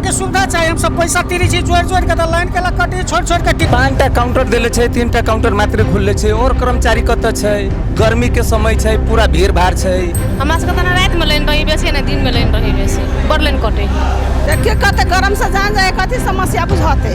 के सुविधा चाही। हम सब पैसा तीरी छी जोड़ि जोड़ि के, तऽ लाइन के कटी छोड़ि छोड़ि के। 5टा काउंटर देले छै, 3टा काउंटर मात्र खुलले छै और कर्मचारी कतऽ छै? गर्मी के समय छै, पूरा भीड़ भाड़ छै। हमरा सबके तऽ रातिमे लाइन रही बेसी ने दिनमे लाइन रही बेसी, बड़ लाइन कटै। देखियौ कते गरम से जान जाए, कथी समस्या बुझते।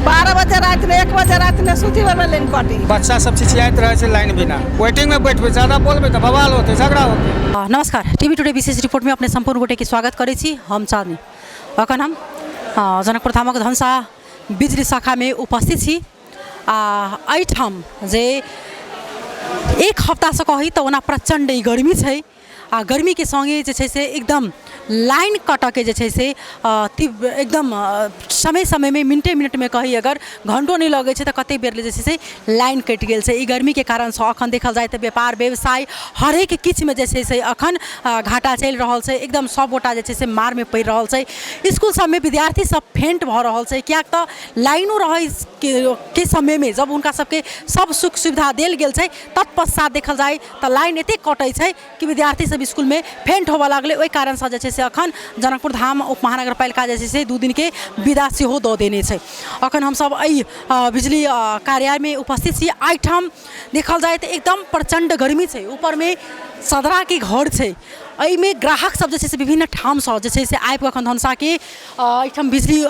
12 बजे रातिमे, 1 बजे रातिमे सुती बेरमे लाइन कटी। बच्चा सब चिचियाइत रहै छै लाइन बिना। वेटिंग में बैठबै, ज्यादा बोलबै तऽ बवाल होतै, झगड़ा होतै। नमस्कार, टीवी टुडे विशेष रिपोर्टमे अपने सम्पूर्ण गोटेके स्वागत करै छी। हम चाँदनी। अखन हम जनकपुर धामक धनसा बिजली शाखामे उपस्थित छी आ एहिठाम जे एक हफ्तासँ कही तऽ ओना प्रचण्ड ई गर्मी छै आ गर्मीके सङ्गे जे छै से एकदम लाइन कटऽके जे छै से तीव्र एकदम समय समयमे मिनटे मिनटमे कही अगर घण्टो नहि लगै छै तऽ कतेक बेर जे छै से लाइन कटि गेल छै। ई गर्मीके कारणसँ अखन देखल जाय तऽ व्यापार व्यवसाय हरेक किछुमे जे छै से अखन घाटा चलि रहल छै। एकदम सबगोटा जे छै से मारमे पड़ि रहल छै। इसकुल सबमे विद्यार्थी सब फेन्ट भऽ रहल छै, किएक तऽ लाइनो रहै के समयमे जब हुनका सबके सब सुख सुविधा देल गेल छै, तत्पश्चात देखल जाय तऽ लाइन एतेक कटै छै कि विद्यार्थी सब इसकुलमे फेन्ट होबऽ लागलै। ओहि कारणसँ जे छै से अखन जनकपुर धाम उप महानगरपालिका जे छै से 2 दिनके विदा सेहो दऽ देने छै। अखन हमसब एहि बिजली कार्यालयमे उपस्थित छी। एहिठाम देखल जाय तऽ एकदम प्रचण्ड गर्मी छै, ऊपरमे सदराके घर छै। एहिमे ग्राहक सब जे छै से विभिन्न ठामसँ जे छै से आबिकऽ अखन धनसाके एहिठाम बिजली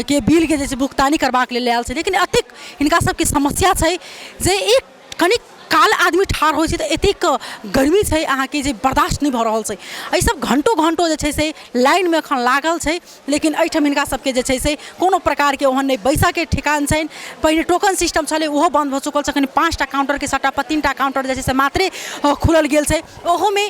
के बिलके जे छै भुगतानी करबाक लेल आयल छै। लेकिन एतेक हिनका सबके समस्या छै जे एक कनिक काल आदमी ठाढ़ होइ छै तऽ एतेक गर्मी छै अहाँके जे बर्दाश्त नहि भऽ रहल छै। एहिसब घण्टो घण्टो जे छै से लाइनमे एखन लागल छै, लेकिन एहिठाम हिनका सबके जे छै से कोनो प्रकारके ओहन नहि बैसऽके ठेकान छनि। पहिने टोकन सिस्टम छलै, ओहो बन्द भऽ चुकल छै। एखन 5टा काउण्टरके सट्टापर 3टा काउण्टर जे छै से मात्रे खुलल गेल छै। ओहोमे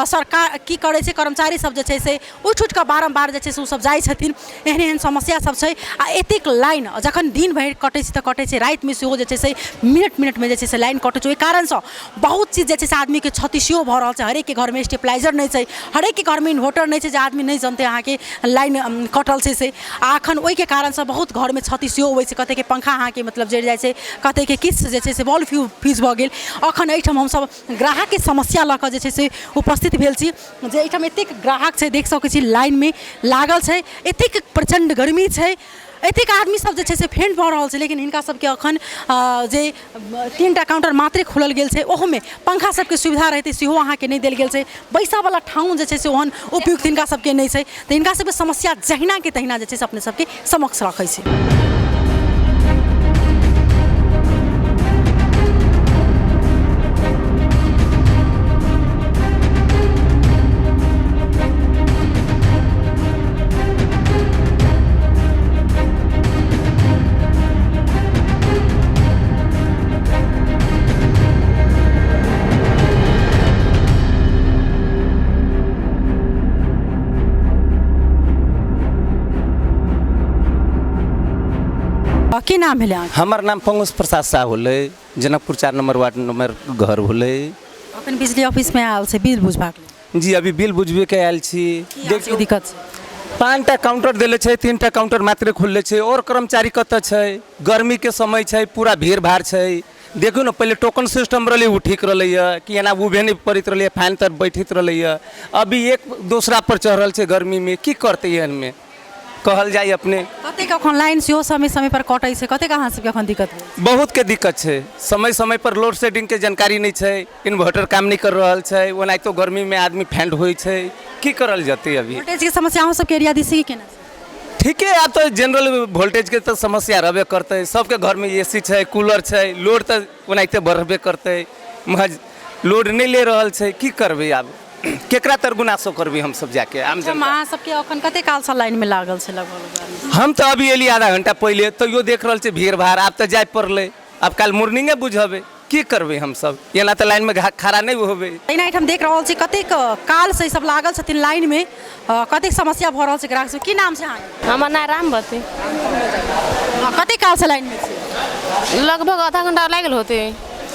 सरकार की करै छै, कर्मचारी सब जे छै से उठि उठिकऽ बारम्बार जे छै से ओसब जाइ छथिन। एहन एहन समस्या सब छै आ एतेक लाइन जखन दिन भरि कटै छै तऽ कटै छै, रातिमे सेहो जे छै से मिनट मिनटमे जे छै से लाइन कटै छै। ओहि कारणसँ बहुत चीज जे छै से आदमीके क्षति सेहो भऽ रहल छै। हरेकके घरमे स्टेपलाइजर नहि छै, हरेकके घरमे इन्वर्टर नहि छै जे आदमी नहि जनतै अहाँके लाइन कटल छै से। आ एखन ओहिके कारणसँ बहुत घरमे क्षति सेहो होइ छै। कतेकके पंखा अहाँके मतलब जरि जाइ छै, कतेकके किछु जे छै से बॉल्ब फ्यूज भऽ गेल। एखन एहिठाम हमसब ग्राहकके समस्या लऽ कऽ जे छै से उपस्थित भेल छी जे एहिठाम एतेक ग्राहक छै, देख सकै छी लाइनमे लागल छै, एतेक प्रचण्ड गर्मी छै, एतेक आदमी सब जे छै से फेन्ट भऽ रहल छै, लेकिन हिनका सबके अखन जे 3टा काउण्टर मात्रे खोलल गेल छै, ओहोमे पंखा सबके सुविधा रहितै सेहो अहाँके नहि देल गेल छै। बैसऽवला ठाउँ जे छै से ओहन उपयुक्त हिनका सबके नहि छै। तऽ हिनका सबके समस्या जहिनाके तहिना जे छै से अपने सबके समक्ष रखै छी। की नाम भेलै अहाँके? हमर नाम पंकज प्रसाद साह होलै, जनकपुर 4 नंबर वार्ड नंबर घर होलै। अखन बिजली ऑफिसमे आयल छै बिल बुझबाक लेल? जी, अभी बिल बुझबे के आयल छी। देखियौ दिक्कत छै। 5टा काउंटर देले छै, 3टा काउंटर मात्रे खुलले छै और कर्मचारी कतऽ छै? गर्मी के समय छै, पूरा भीड़ भाड़ छै। देखियौ ने, पहिले टोकन सिस्टम रहलै, ओ ठीक रहलैए कि एना उभे नहि पड़ैत रहलैए, फैन तर बैठैत रहलैए। अभी एक दोसरा पर चढ़ल छै गर्मीमे, की करतै एहनमे कहल जाय अपने? कतेक अखन लाइन सेहो समय समय पर कटै छै, कतेक अहाँ सबके अखन दिक्कत भेल? बहुतके दिक्कत छै। समय समय पर लोड शेडिंगके जानकारी नहि छै, इन्वर्टर काम नहि कर रहल छै, ओनाहितो गर्मीमे आदमी फैंट होइ छै, की करल जेतै अभी? वोल्टेजके समस्या अहूँ सबके एरिया दिस केना छै? ठीके, आब तऽ जनरल वोल्टेजके तऽ समस्या रहबे करतै। सबके घरमे ए सी छै, कूलर छै, लोड तऽ ओनाहिते बढ़बे करतै। महज लोड नहि ले रहल छै, की करबै आब? केकरा तर गुनासो करबै हमसब जाके आम जनता? अहाँ सबके अखन कते कालसँ लाइनमे लागल छै लगभग? हम तऽ अभी एली आधा घंटा पहिले, तैयो देख रहल छै भीड़ भाड़। आब तऽ जाय पड़लै, आब काल्हि मॉर्निंगे बुझबै की करबै हमसब। एना तऽ लाइनमे खड़ा नहि होबै। एहिना एहिठाम देख रहल छी कतेक कालसँ ई सब लागल छथिन लाइनमे, कतेक समस्या भऽ रहल छै ग्राहक सब। की नाम छै अहाँके? हमर नाम रामवती। कतेक कालसँ लाइनमे छी? लगभग आधा घंटा लागि गेल होतै।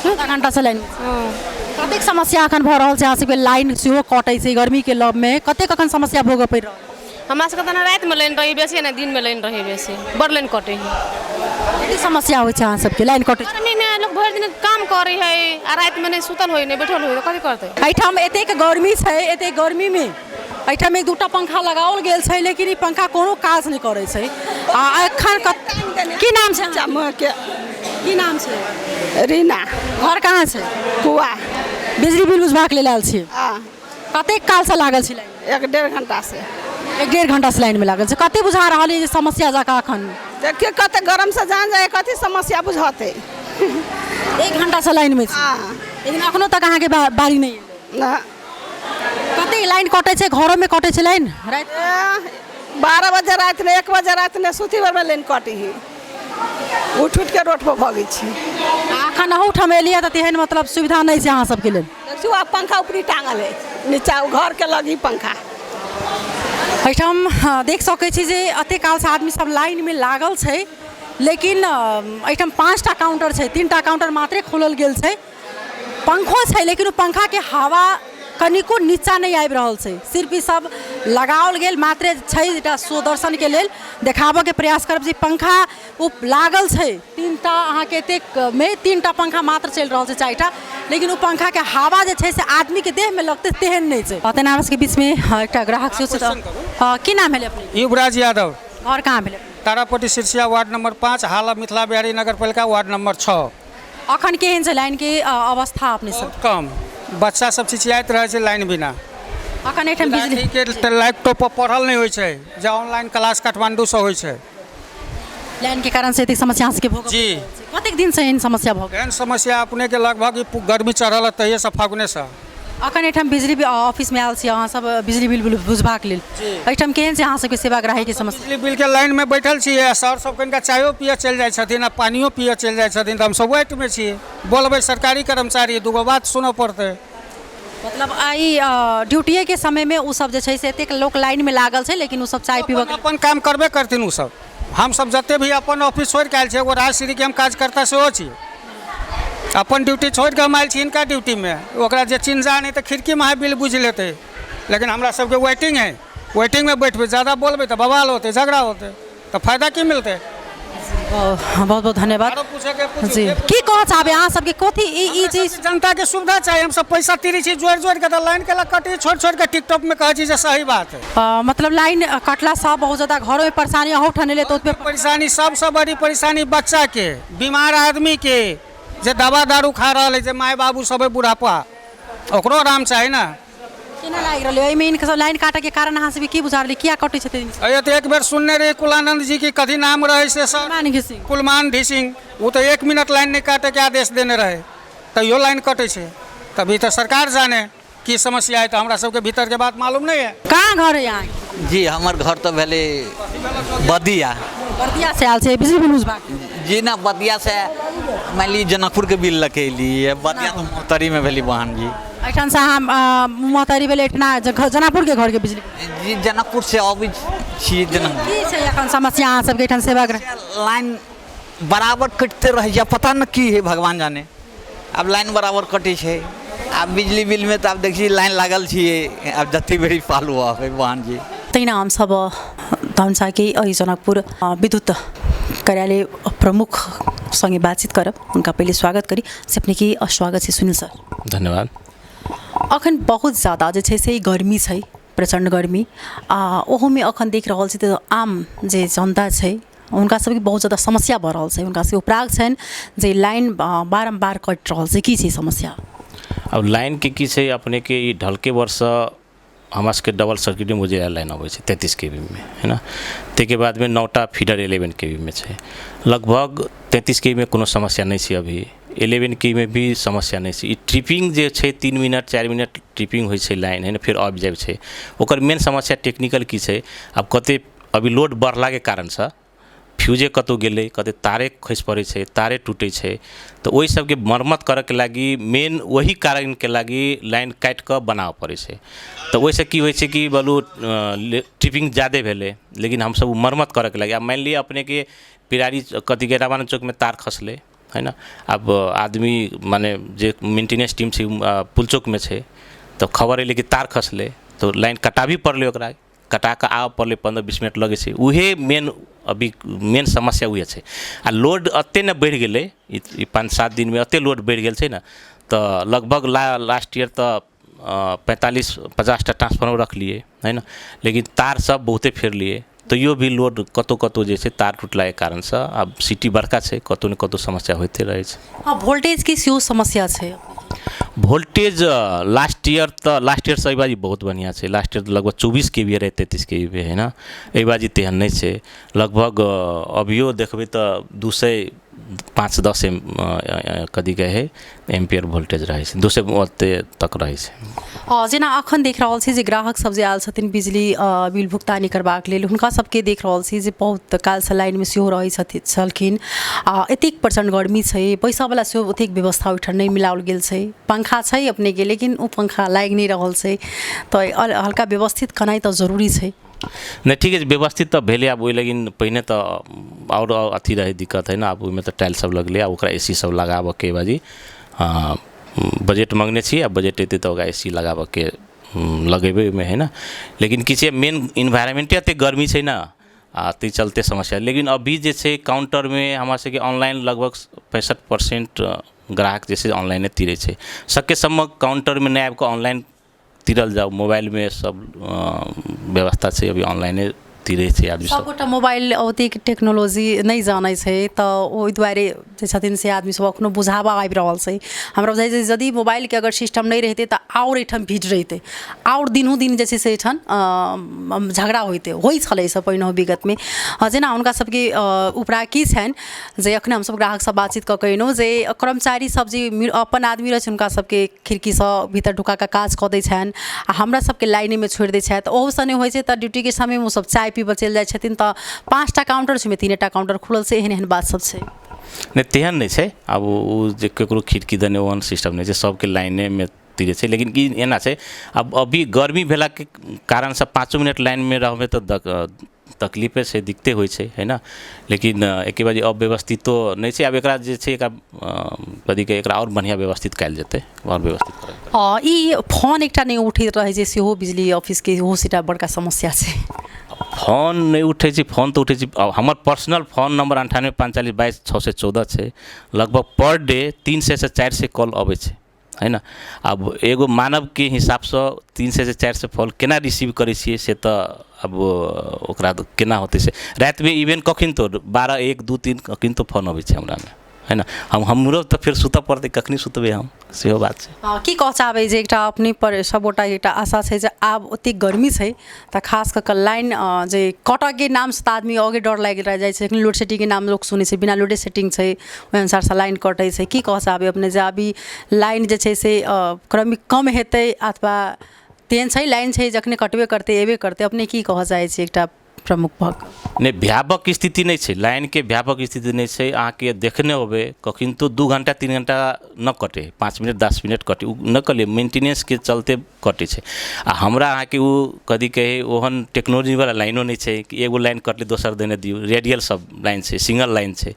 आधा घंटासँ लाइनमे छी। कतेक समस्या एखन भऽ रहल छै अहाँ सबके? लाइन सेहो कटै छै गर्मीके लवमे, कतेक एखन समस्या भोगऽ पड़ि रहल छै? हमरा सबके तऽ रातिमे लाइन रही बेसी ने दिनमे लाइन रही बेसी, बड़ लाइन कटै है। कतेक समस्या होइ छै अहाँ सबके लाइन कटै? गर्मीमे लोक भरि दिन काम करै है आ रातिमे नहि सुतल होइ नहि बैठल होइ, कथी करतै? एहिठाम एतेक गर्मी छै, एतेक गर्मीमे एहिठाम एक दूटा पंखा लगाओल गेल छै, लेकिन ई पंखा कोनो काज नहि करै छै। आ एखन की नाम छै? के की नाम छै? रीना। घर कहाँ छै? कुआ। बिजली बिल बुझबाक लेल आयल छी? कतेक कालसँ लागल छी लाइन? 1-1.5 घंटा से। 1-1.5 घंटा से लाइन में लागल छै। कते बुझा रहल है जे समस्या जकाँ एखन? देखियौ कते गरम से जान जाए, कथी समस्या बुझते। 1 घंटा से लाइन में छी, लेकिन अखनो तक अहाँके बारी नहि एलै। कते लाइन कटै छै? घरो में कटै छै लाइन राति? 12 बजे राति में, 1 बजे राति में सुती भर में लाइन कटी है, उठ उठ के रोड पर भगै छी। अखन अहूठाम एलियै तऽ तेहन मतलब सुविधा नहि छै अहाँ सबके लेल। देखियौ आब पंखा ऊपरी टांगल है, नीचा घर के लगी पंखा। एहिठाम देख सकै छी जे एतेक कालसँ आदमी सब लाइनमे लागल छै, लेकिन एहिठाम 5टा काउंटर छै, 3टा काउंटर मात्रे खोलल गेल छै। पंखो छै, लेकिन ओ पंखाके हवा कनिको नीचा नहि आबि रहल छै। सिर्फ ई सब लगाओल गेल मात्रे छै एकटा सुदर्शनके लेल देखाबऽके प्रयास करब जे पंखा ओ लागल छै। 3टा अहाँके एतेकमे 3टा पंखा मात्र चलि रहल छै, 4टा, लेकिन ओ पंखाके हवा जे छै से आदमीके देहमे लगतै तेहन नहि छै। तेना हमरा सबके बीचमे एकटा ग्राहक सेहो छै। की नाम भेलै अपने? युवराज यादव। घर कहाँ भेलै? तारापट्टी सिरसिया वार्ड नंबर 5, हाला मिथिला बिहारी नगर पालिका वार्ड नंबर 6। अखन केहन छै लाइनके अवस्था अपने सब? बहुत कम, बच्चा सब चिचियाइत रहै छै लाइन बिना। अखन एहिठाम बिजली के लैपटॉप पर पढ़ल नहि होइ छै, जे ऑनलाइन क्लास काठमांडू से होइ छै। लाइन के कारण से एतेक समस्या अहाँ सबके भोगऽ जी। कतेक दिन से एहन समस्या भऽ गेल? एहन समस्या अपने के लगभग गर्मी चढ़ल है तहिये से, फागुने से। अखन एहिठाम बिजली ऑफिसमे आयल छी अहाँ सब बिजली बिल बुझबाक लेल, एहिठाम केहन छै अहाँ सबके सेवाग्राहीके समस्या? बिजली बिल के लाइन में बैठल छियै, सर सब कनिका चायो पियऽ चलि जाइ छथिन आ पानियो पियऽ चलि जाइ छथिन, तऽ हमसब वेटमे छियै। बोलबै सरकारी कर्मचारी, दूगो बात सुनऽ पड़तै। मतलब आइ ड्यूटिए के समयमे ओ सब जे छै से एतेक लोक लाइनमे लागल छै, लेकिन ओ सब चाय पीबऽ अपन काम करबे करथिन ओ सब। हमसब जते भी अपन ऑफिस छोड़ि कऽ आयल छियै, एगो राजश्री के हम कार्यकर्ता सेहो छी, अपन ड्यूटी छोड़ि कऽ हम आयल छी हिनका ड्यूटीमे। ओकरा जे चिन्ह नहि तऽ खिड़कीमे अहाँ बिल बुझि लेतै, लेकिन हमरा सबके वेटिंग है, वेटिंगमे बैठबै, ज्यादा बोलबै तऽ बवाल होतै, झगड़ा होतै, तऽ फायदा की मिलतै? बहुत बहुत धन्यवाद जी। की कहऽ चाहबै अहाँ सबके कथी ई चीज? जनताके सुविधा चाही, हमसब पैसा तिरै छी जोड़ि जोड़ि कऽ, तऽ लाइन के कटी छोड़ि छोड़ि कऽ टिकटॉकमे कहै छी जे सही बात है। मतलब लाइन कटलासँ बहुत ज्यादा घरोमे परेशानी अहूँ ठनेले तऽ ओतबे परेशानी। सबसँ बड़ी परेशानी बच्चाके, बीमार आदमीके, जे दवा दारू खा रहल है, जे माय बाबू सब है बुढ़ापा, ओकरो आराम चाही ने। केना लागि रहल है एहिमे इनके सब लाइन काटऽके कारण अहाँ सबके की बुझा रहल है, किया कटै छै? अरे तऽ एक बेर सुनने रही कुलानंद जी की कथी नाम रहै से सर? कुलमान घिसिंग, ओ तऽ 1 मिनट लाइन नहि काटैके आदेश देने रहै, तैयो लाइन कटै छै। तभी तऽ सरकार जाने की समस्या है, तऽ हमरा सबके भीतरके बात मालूम नहीं है। कहाँ घर है यहाँ? जी हमर घर तऽ भेलै बदिया। बदिया से आयल छै बिजली बिल बुझबाक? जी ना, बदिया से मान ली जनकपुर के बिल लके एली, बदिया तो मोहतरी में भेली बहन जी। एहिठाम से अहाँ मोहतरी भेलै, एहिठिना जनकपुर के घर के बिजली? जी जनकपुर से अबै छी। जनकपुर की छै एखन समस्या अहाँ सबके एहिठाम सेवाग्रह? लाइन बराबर कटते रहै, पता न की है भगवान जाने। आब लाइन बराबर कटै छै, आब बिजली बिल में तऽ आब देखी लाइन लागल छियै, आब जते बेरी पालू आबै बहन जी। तहिना हमसब धनुषाके एहि जनकपुर विद्युत कार्यालय प्रमुख सँगे बातचीत करब, हुनका पहिले स्वागत करी। से अपने के स्वागत छै सुनील सर। धन्यवाद। अखन बहुत ज्यादा जे छै से गर्मी छै, प्रचण्ड गर्मी, आ ओहोमे अखन देख रहल छी तऽ आम जे जनता छै हुनका सबके बहुत ज्यादा समस्या भऽ रहल छै, हुनका सबके उपराग छनि जे लाइन बारम्बार कटि रहल छै, की छै समस्या? अब लाइनके की छै अपने के ई ढलके वर्ष हमरा सबके डबल सर्किटमे उजेला लाइन अबै छै 33 केवी में है ना, ताहिके बादमे 9टा फीडर 11 केवी में छै। लगभग 33 केवी में कोनो समस्या नहि छै, अभी 11 केवी में भी समस्या नहि छै। ई ट्रिपिंग जे छै 3 मिनट 4 मिनट ट्रिपिंग होइ छै लाइन है ना, फेर आबि जाइ छै। ओकर मेन समस्या टेक्निकल की छै, आब कते अभी लोड बढ़लाके कारणसँ फ्यूजे कतहु गेलै, कते तारे खसि पड़ै छै, तारे टूटै छै, तऽ ओहि सबके मरम्मत करऽके लागि मेन ओही कारणके लागि लाइन काटि कऽ बनाबऽ पड़ै छै। तऽ ओहिसँ की होइ छै कि बोलू ट्रिपिंग ज्यादे भेलै, लेकिन हमसब ओ मरम्मत करऽके लागि। आब मानि लिअ अपनेके पिरारी कथीके रामानन्द चौकमे तार खसलै है ना, आब आदमी माने जे मेंटेनेंस टीम छै पुल चौकमे छै, तऽ खबर एलै कि तार खसलै, तऽ लाइन कटाबी पड़लै, ओकरा कटा कऽ आबऽ पड़लै, 15-20 मिनट लगै छै। उहे मेन अभी मेन समस्या उहे छै। आ लोड एते ने बढ़ि गेलै ई 5-7 दिनमे एते लोड बढ़ि गेल छै ने, तऽ लगभग लास्ट ईयर तऽ 45-50टा ट्रांसफार्मर रखलियै है ने। लेकिन तार सब बहुते फेरलियै, तैयो भी लोड कतहु कतहु जे छै तार टूटलाके कारणसँ, आब सिटी बड़का छै, कतहु ने कतहु समस्या होइते रहै छै। हँ, वोल्टेजके सेहो समस्या छै। वोल्टेज लास्ट ईयर तऽ लास्ट ईयरसँ एहि बाजी बहुत बढ़िआँ छै। लास्ट ईयर लगभग 24 के वी रहै, 33 के वी है ने, एहि बाजी तेहन नहि छै। लगभग अभियो देखबै तऽ 205-10 एम कथी कहै हइ एम्पियर वोल्टेज रहै छै, 200 ओते तक रहै छै। जेना अखन देख रहल छी जे ग्राहक सब जे आयल छथिन बिजली बिल भुगतानी करबाक लेल, हुनका सबके देख रहल छी जे बहुत कालसँ लाइनमे सेहो रहै छथिन छलखिन, आ एतेक प्रचण्ड गर्मी छै, पैसावला सेहो ओतेक व्यवस्था ओहिठाम नहि मिलाओल गेल छै। पंखा छै अपनेके, लेकिन ओ पंखा लागि नहि रहल छै, तऽ हल्का व्यवस्थित केनाइ तऽ जरूरी छै। नहि, ठीक छै, व्यवस्थित तऽ भेलै आब ओहि लेकिन पहिने तऽ आओर अथी रहै दिक्कत है ने, आब ओहिमे तऽ टाइल सब लगलै, आब ओकरा ए सी सब लगाबऽके बाजी बजट मङ्गने छी, आ बजट एतै तऽ ओकरा ए सी लगाबऽके लगेबै ओहिमे है ने। लेकिन की छै, मेन इन्वायरमेंटे एतेक गर्मी छै ने, आ ताहि चलते समस्या। लेकिन अभी जे छै काउंटरमे हमरा सबके ऑनलाइन लगभग 65% ग्राहक जे छै ऑनलाइने तिरै छै। सके सम्म काउंटरमे नहि आबि कऽ ऑनलाइन तिरल जाउ, मोबाइलमे सब व्यवस्था छै, अभी ऑनलाइने तिरै छै आदमी सब। सबगोटा मोबाइल ओतेक टेक्नोलॉजी नहि जानै छै, तऽ ओहि दुआरे जे छथिन से आदमी सब अखनो बुझाबऽ आबि रहल छै। हमरा बुझाइ छै यदि मोबाइलके अगर सिस्टम नहि रहितै तऽ आओर एहिठाम भीड़ रहितै, आओर दिनों दिन जे छै से एहिठाम झगड़ा होइतै, होइ छलै एहिसँ पहिने विगतमे। जेना हुनका सबके उपरा की छनि जे अखने हमसब ग्राहकसँ बातचीत कऽ कऽ एलहुँ जे कर्मचारी सब जे अपन आदमी रहै छै हुनका सबके खिड़कीसँ भीतर ढुका कऽ काज कऽ दै छनि, आ हमरा सबके लाइनेमे छोड़ि दै छथि। ओहोसँ नहि होइ छै तऽ ड्यूटीके समयमे ओसब चाय पीबऽ चलि जाइ छथिन, तऽ 5टा काउंटर छै ओहिमे 3टा काउंटर खुलल छै, एहन एहन बात सब छै। नहि, तेहन नहि छै। आब ओ जे ककरो खिड़की देने ओहन सिस्टम नहि छै, सबके लाइनेमे तिरै छै। लेकिन की एना छै, आब अभी गर्मी भेलाके कारणसँ 5 मिनट लाइनमे रहबै तऽ तकलीफे छै, दिक्कते होइ छै है ने। लेकिन एके बाजी अव्यवस्थितो नहि छै। आब एकरा जे छै एकरा कथी एकरा आओर बढ़िआँ व्यवस्थित कयल जेतै, आओर व्यवस्थित करल। ई फोन एकटा नहि उठैत रहै छै, सेहो बिजली ऑफिसके ओहो एकटा बड़का समस्या छै। फोन नहि उठै छै, फोन तऽ उठै छै। हमर पर्सनल फोन नंबर 98 45 22 614 छै। लगभग पर डे 300 से 400 कॉल अबै छै है ने। आब एगो मानवके हिसाबसँ 300 से 400 कॉल केना रिसीव करै छियै से तऽ आब ओकरा केना होतै से। रातिमे इवेन कखन तो 12 1 2 3 कखन तो फोन अबै छै हमरामे है ने। हमरो तऽ फेर सुतऽ पड़तै, कखनी सुतबै हम, सेहो बात छै। की कहऽ चाहबै जे एकटा अपने पर सबगोटा एकटा आशा छै जे आब ओतेक गर्मी छै तऽ खास कऽ कऽ लाइन जे कटऽके नामसँ तऽ आदमी आगे डर लागि जाइ छै, लेकिन लोड सेटिंगके नाम लोक सुनै छै, बिना लोडे सेटिंग छै ओहि अनुसारसँ लाइन कटै छै। की कहऽ चाहबै अपने जे अभी लाइन जे छै से क्रमिक कम हेतै अथवा तेहन छै लाइन छै जखने कटबे करतै एबे करतै, अपने की कहऽ चाहै छी एकटा प्रमुख भऽ? नहि, व्यापक स्थिति नहि छै, लाइनके व्यापक स्थिति नहि छै। अहाँके देखने होबै कखन तो 2 घंटा 3 घंटा न कटे, 5 मिनट 10 मिनट कटे, ओ नहि कहलियै मेंटेनेंसके चलते कटै छै। आ हमरा अहाँके ओ कथी कहै ओहन टेक्नोलॉजीवला लाइनो नहि छै कि एगो लाइन कटलै दोसर देने दियौ, रेडियल सब लाइन छै, सिंगल लाइन छै,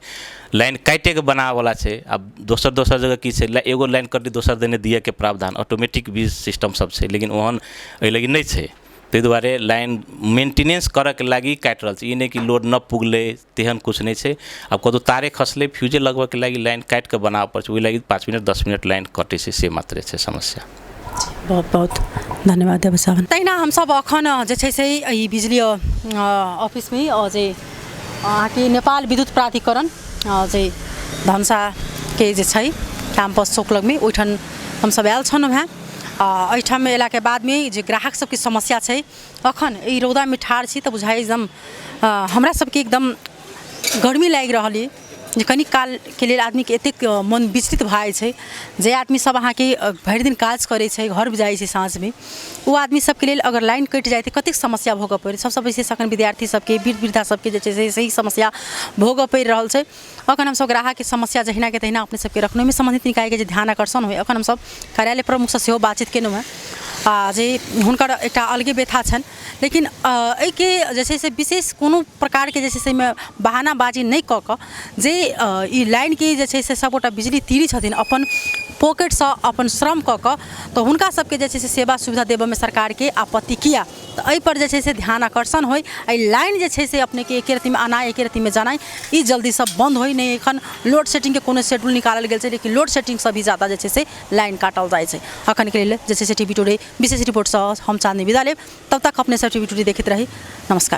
लाइन काटिके बनाबऽवला छै। आब दोसर दोसर जगह की छै, एगो लाइन कटलै दोसर देने दियैके प्रावधान ऑटोमेटिक भी सिस्टम सब छै, लेकिन ओहन एहि लागि नहि छै। ताहि दुआरे लाइन मेंटेनेंस करऽके लागि काटि रहल छै, ई नहि कि लोड नहि पुगलै तेहन किछु नहि छै। आब कतहु तारे खसलै फ्यूजे लगबऽके लागि लाइन काटिके बनाबऽ पड़ै छै, ओहि लागि 5 मिनट 10 मिनट लाइन कटै छै, से मात्रे छै समस्या। बहुत बहुत धन्यवाद देव साहब। तहिना हमसब अखन जे छै से ई बिजली ऑफिसमे जे अहाँके नेपाल विद्युत प्राधिकरण जे धनुषाके जे छै कैम्पस चौक लगमे ओहिठाम हमसब आयल छलहुँ हेँ। एहिठाम अयलाके बादमे जे ग्राहक सबके समस्या छै, अखन ई रौदामे ठाढ़ छी तऽ बुझाइ एकदम हमरा सबके एकदम गर्मी लागि रहल अइ जे कनी कालके लेल आदमीके एतेक मन विचलित भऽ जाइ छै। जे आदमी सब अहाँके भरि दिन काज करै छै, घर जाइ छै साँझमे, ओ आदमी सबके लेल अगर लाइन कटि जाइ तऽ कतेक समस्या भोगऽ पड़ै। सबसँ विशेष अखन विद्यार्थी सबके, वृद्ध वृद्धा सबके जे छै से सही समस्या भोगऽ पड़ि रहल छै। अखन हमसब ग्राहकके समस्या जहिनाके तहिना अपने सबके रखलहुँ, ओहिमे सम्बन्धित निकायके जे ध्यान आकर्षण होइ। अखन हमसब कार्यालय प्रमुखसँ सेहो बातचीत केलहुँ हेँ आ जे हुनकर एकटा अलगे व्यथा छनि, लेकिन एहिके जे छै से विशेष कोनो प्रकारके जे छै से एहिमे बहानाबाजी नहि कऽ कऽ जे ई लाइनके जे छै से सबगोटा बिजली तीरी छथिन अपन पॉकेटसँ अपन श्रम कऽ कऽ, तऽ हुनका सबके जे छै से सेवा सुविधा देबऽमे सरकारके आपत्ति किया? तऽ एहिपर जे छै से ध्यान आकर्षण होइ। एहि लाइन जे छै से अपनेके एके रत्तीमे आनाइ, एके रत्तीमे जानाइ, ई जल्दीसँ बन्द होइ। नहि एखन लोड सेटिंगके कोनो शेड्यूल निकालल गेल छै, लेकिन लोड सेटिंगसँ भी ज्यादा जे छै से लाइन काटल जाइ छै। अखनके लेल जे छै से टीवी टुडे विशेष रिपोर्टसँ हम चाँदनी विदा लेब। तब तक अपने सब टीवी टुडे देखैत रही। नमस्कार।